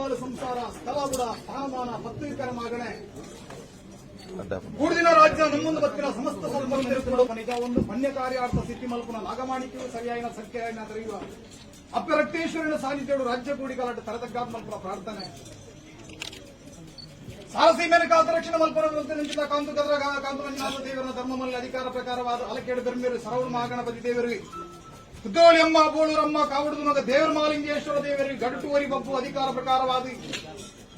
ಬಾವಲ ಸಂಸಾರ ಸ್ಥಳ ಬುಡ ಸ್ಥಾನಮಾನ ಪತ್ರಿಕರ ಮಗಣೆ ಕೂಡಿನ ರಾಜ್ಯ ನಮ್ಮೊಂದು ಬತ್ತಿನ ಸಮಸ್ತ ಸಲ್ಪಂದಿರುತ್ತುಗಳು ನಿಜ ಒಂದು ಪಣ್ಯ ಕಾರ್ಯಾರ್ಥ ಸಿದ್ಧಿ ಮಲ್ಪುನ ನಾಗಮಾಣಿಕ್ಯವು ಸರಿಯಾಯಿನ ಸಖ್ಯಾಯನ ತೆರೆಯುವ ಅಪ್ಪ ರಕ್ತೇಶ್ವರನ ಸಾನ್ನಿಧ್ಯಡು ರಾಜ್ಯ ಕೂಡಿಗಲಾಟ ತರತಗ್ಗಾದ ಮಲ್ಪುನ ಪ್ರಾರ್ಥನೆ. ಸಾರಸಿ ಮೇಲೆ ಕಾತ ರಕ್ಷಣೆ ಮಲ್ಪನ ನಿಂತಿದ್ದ ಕಾಂತು ಕದ್ರ ಕಾಂತು ಮಂಜುನಾಥ ದೇವರನ ಧರ್ಮಮಲ್ಲಿ ಅಧಿಕಾರ ಪ್ರಕಾರವಾದ ಅಲಕೇಡು ಬೆರ್ಮೇರು ಸರವಣ ಮಹಾಗಣಪತಿ ದೇವರು, ಕುದ್ರೋಳಿ ಅಮ್ಮ, ಬೋಳೂರಮ್ಮ, ಕಾವಡುದು ಮಗ ದೇವರ ಮಾಲಿಂಗೇಶ್ವರ ದೇವರು, ಗಡುಟುವರಿ ಬಬ್ಬು ಅಧಿಕಾರ ಪ್ರಕಾರವಾದ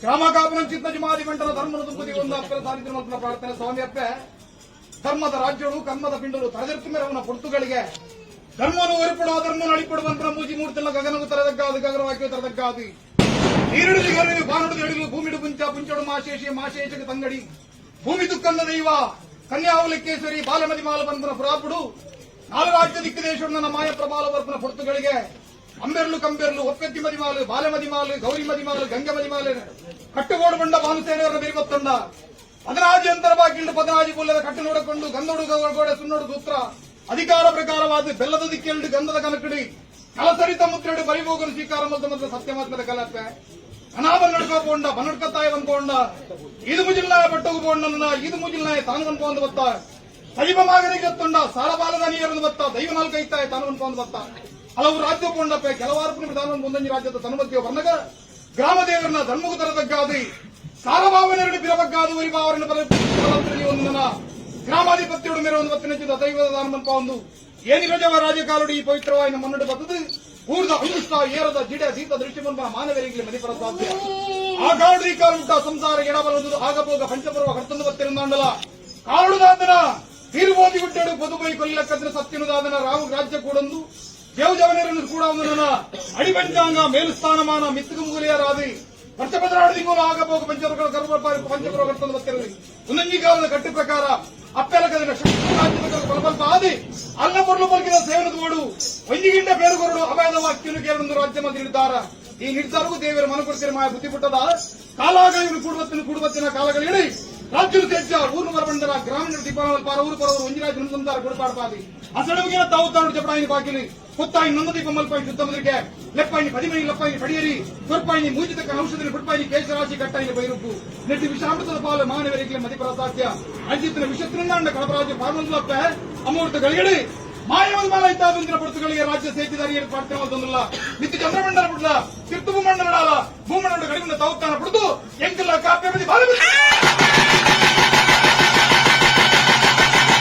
ಗ್ರಾಮ ಕಾಪುನ ಚಿತ್ತ ಜಮಾದಿ ಮಂಟನ ಧರ್ಮದ ತುಂಬುದಿ ಒಂದು ಅಪ್ಪರ ಸಾನ್ನಿಧ್ಯ ಮಲ್ಪನ ಪ್ರಾರ್ಥನೆ. ಸ್ವಾಮಿ ಅಪ್ಪೆ, ಧರ್ಮದ ರಾಜ್ಯಗಳು ಕರ್ಮದ ಪಿಂಡಲು ತರದಿರ್ತು ಮೇರವನ ಪೊರ್ತುಗಳಿಗೆ ಧರ್ಮನು ಒರಿಪಡು, ಧರ್ಮನು ಅಳಿಪಡು ಮಂತ್ರ ಮೂಜಿ ಮೂರ್ತಿಲ್ಲ ಗಗನವು ತರದಗ್ಗಾದು, ಗಗನವಾಕ್ಯವು ತರದಗ್ಗಾದು. ನೀರಿಡಿದು ಎರಿದು ಬಾನುಡಿದು ಎಡಿಲು ಭೂಮಿಡು ಪುಂಚ ಪುಂಚಡು ಮಾಶೇಷಿ ಮಾಶೇಷಕ ತಂಗಡಿ ಭೂಮಿ ದುಕ್ಕಂದ ದೈವ ಕನ್ಯಾವಲಿಕೇಶ್ವರಿ ಬಾಲಮದಿ ಮಾಲ ಬಂಧನ ಪುರಾಪುಡು ನಾಲು ರಾಜ್ಯ ದಿಕ್ಕು ದೇಶದ ಮಾಯ ಪ್ರಬಾಲ ವರ್ಪನ ಪೊರ್ತುಗಳಿಗೆ ಅಂಬೆರ್ಲು ಕಂಬೆರ್ಲು ಒಪ್ಪೆತ್ತಿ ಮದಿಮಾಲು, ಬಾಲಮದಿಮಾಲು, ಗೌರಿ ಮದಿಮಾಲು, ಗಂಗೆ ಮದಿಮಾಲು, ಕಟ್ಟುಗೋಡು ಬಂಡ ಭಾನುಸೇನೆಯವರ ಬೆರಿಬತ್ತಂಡ ಪದನಾಜಿ ಅಂತರ ಬಾಕಿಂಡು ಪದನಾಜಿ ಪುಲ್ಲದ ಕಟ್ಟು ನೋಡಿಕೊಂಡು ಗಂಧೋಡು ಗೋಡೆ ಸುನ್ನೋಡು ಸೂತ್ರ ಅಧಿಕಾರ ಪ್ರಕಾರವಾದ ಬೆಲ್ಲದ ದಿಕ್ಕೆರಡು ಗಂಧದ ಕನಕಡಿ ಕಲಸರಿತ ಮುತ್ರೆಡು ಬರಿಬೋಗಲು ಸ್ವೀಕಾರ ಮತ್ತು ಮತ್ತು ಸತ್ಯಮಾತ್ಮದ ಕಲಪ್ಪೆ ಅನಾಬ ನಡ್ಕ ಪೋಂಡ ಬನ್ನಡ್ಕ ತಾಯ ಬಂದ್ಕೊಂಡ ಇದು ಮುಜಿಲ್ನಾಯ ಪಟ್ಟೋಗು ಪೋಂಡ ಇದು ಮುಜಿಲ್ನಾಯ ತಾನು ಬಂದ್ಕೊಂಡು ಬತ್ತ ಸಜೀವ ಮಾಗನಿಗೆ ತೊಂಡ ಸಾಲಬಾಲದ ನೀರನ್ನು ಬತ್ತ ದೈವ ನಾಲ್ಕೈತಾಯ ತಾನು ಬಂದ್ಕೊಂಡು ಬತ್ತ ಹಲವು ರಾಜ್ಯ ಪೋಂಡಪ್ಪೆ ಕೆಲವಾರು ಪ್ರಧಾನ ಮುಂದಂಜಿ ರಾಜ್ಯದ ತನುಮಧ್ಯ ವರ್ಣಗ ಗ್ರಾಮ ದೇವರನ್ನ ಧರ್ಮಗು ತರದಗ್ಗಾದಿ ಸಾರಭಾವನೆರಡು ಬಿರಬಗ್ಗಾದು ವರಿಭಾವರನ್ನು ಒಂದನ ಗ್ರಾಮಾಧಿಪತ್ಯಡು ಮೇರೆ ಒಂದು ಬತ್ತಿನ ದೈವದ ದಾನ ಒಂದು ಏನಿ ರಜವ ರಾಜಕಾಲುಡಿ ಈ ಪವಿತ್ರವಾಯಿನ ಮನ್ನಡು ಬತ್ತದು ಊರ್ದ ಅಂಗುಷ್ಟ ಏರದ ಜಿಡ ಸೀತ ದೃಷ್ಟಿ ಮುನ್ಬ ಮಾನವರಿಗೆ ಮದಿಪರ ಸಾಧ್ಯ. ಆ ಕಾಡು ಕಾಲುಂಟ ಸಂಸಾರ ಎಡಬಲದು ಆಗಬೋಗ ಪಂಚಪರ್ವ ಕರ್ತಂದು ಬತ್ತಿರುಂದಾಂಡಲ ಕಾಳುದಾದನ ತೀರುಬೋದಿ ಗುಡ್ಡಡು ಬದುಬೈ ಕೊಲ್ಲಕ್ಕದ್ರ ಸತ್ಯನುದಾದನ ರಾವು ರಾಜ್ಯ ಕೂಡೊಂದು ದೇವ ಜವನರನ್ನು ಕೂಡ ಒಂದು ಅಡಿಪಂಚಾಂಗ ಮೇಲು ಸ್ಥಾನಮಾನ ಮಿತ್ತುಗು ಮುಗುಲಿಯರಾದಿ ವರ್ಷಪದರಾಡು ತಿಂಗಳು ಆಗಬೋಗ ಪಂಚಪರ್ವ ಪಂಚಪರ್ವ ಕರ್ತಂದು ಬತ್ತಿರಲಿ ಒಂದೊಂದು ಕಾಲದ ಕಟ್ಟು ಪ್ರಕಾರ ಅಪ್ಪೆಲಕದಿನ ಶಕ್ತಿ ರಾಜ್ಯದ ಬಲಬಲ್ಪ ಆದಿ ಅಲ್ಲ ಪೊರ್ಲು ಪಲ್ಕಿದ ಸೇವನದ ಓಡು ಒಂಜಿಗಿಂಡ ಬೇರುಗೊರಡು ಅಭಯದ ವಾಕ್ಯನು ಕೇರಳೊಂದು ರಾಜ್ಯ ಮಂತ್ರಿ ನಿರ್ಧಾರ. ಈ ನಿರ್ಧಾರವು ದೇವರ ಮನ ಕೊಡ್ತೀರ ಮಾಯ ಬುದ್ಧಿ ಪುಟ್ಟದ ಕಾಲಾಗ ಇವನು ಕೂಡುವತ್ತಿನ ಕೂಡುವತ್ತಿನ ಕಾಲಗಳಿಡಿ ರಾಜ್ಯದ ತೇಜ ಊರು ಮರಬಂಡರ ಗ್ರಾಮೀಣ ದೀಪಾವಳಿ ಪಾರ ಊರು ಪರವರು ಒಂಜಿರಾಜ್ ಸಂಸಾರ ಕೊಡಪಾಡಪಾದಿ ಅಸಡವಿಗೆ ತಾವು ತಾನು ಜಪಡಾಯಿನ ಬಾಕಿಲಿ ಕೊತ್ತಾಯಿ ನೊಂದ ದೀಪ ಮಲ್ಪಾಯಿ ಶುದ್ಧ ಮದರಿಗೆ ಲೆಪ್ಪಾಯಿನಿ ಪದಿಮೈ ಲಪ್ಪಾಯಿನಿ ಪಡಿಯರಿ ಕೊರ್ಪಾಯಿನಿ ಮೂಜಿತಕ್ಕ ಔಷಧಿ ಪುಟ್ಪಾಯಿನಿ ಕೇಶರಾಶಿ ಕಟ್ಟಾಯಿನಿ ಬೈರುಪ್ಪು ನೆಟ್ಟಿ ವಿಷಾಮೃತದ ಪಾಲು ಮಾನವರಿಗೆ ಮದಿಪರ ಸಾಧ್ಯ ಅಂಜಿತ್ತಿನ ವಿಷತ್ರಿಂದಾಂಡ ಕಡಪರಾಜ್ಯ ಪಾರ್ವಂತಲಪ್ಪ ಅಮೂರ್ತ ಗಳಿಗಡಿ ಮಾಯವದ ಮಾಲ ಇತ್ತಾದಂತಿನ ಪೊರ್ತುಗಳಿಗೆ ರಾಜ್ಯ ಸೇತಿದಾರಿ ಏರ್ಪಾಡ್ತಿರೋದೊಂದಿಲ್ಲ ನಿತ್ಯ ಚಂದ್ರಮಂಡಲ ಬಿಡ್ಲ ತಿರ್ತುಭೂಮಂಡಲ ಭೂಮಂಡಲ ಕಡಿಮೆ ತಾವುತ್ತಾನ ಬಿಡುದು ಎಂಕಲ್ಲ ಕಾಪ್ಯ ಬಾಲ.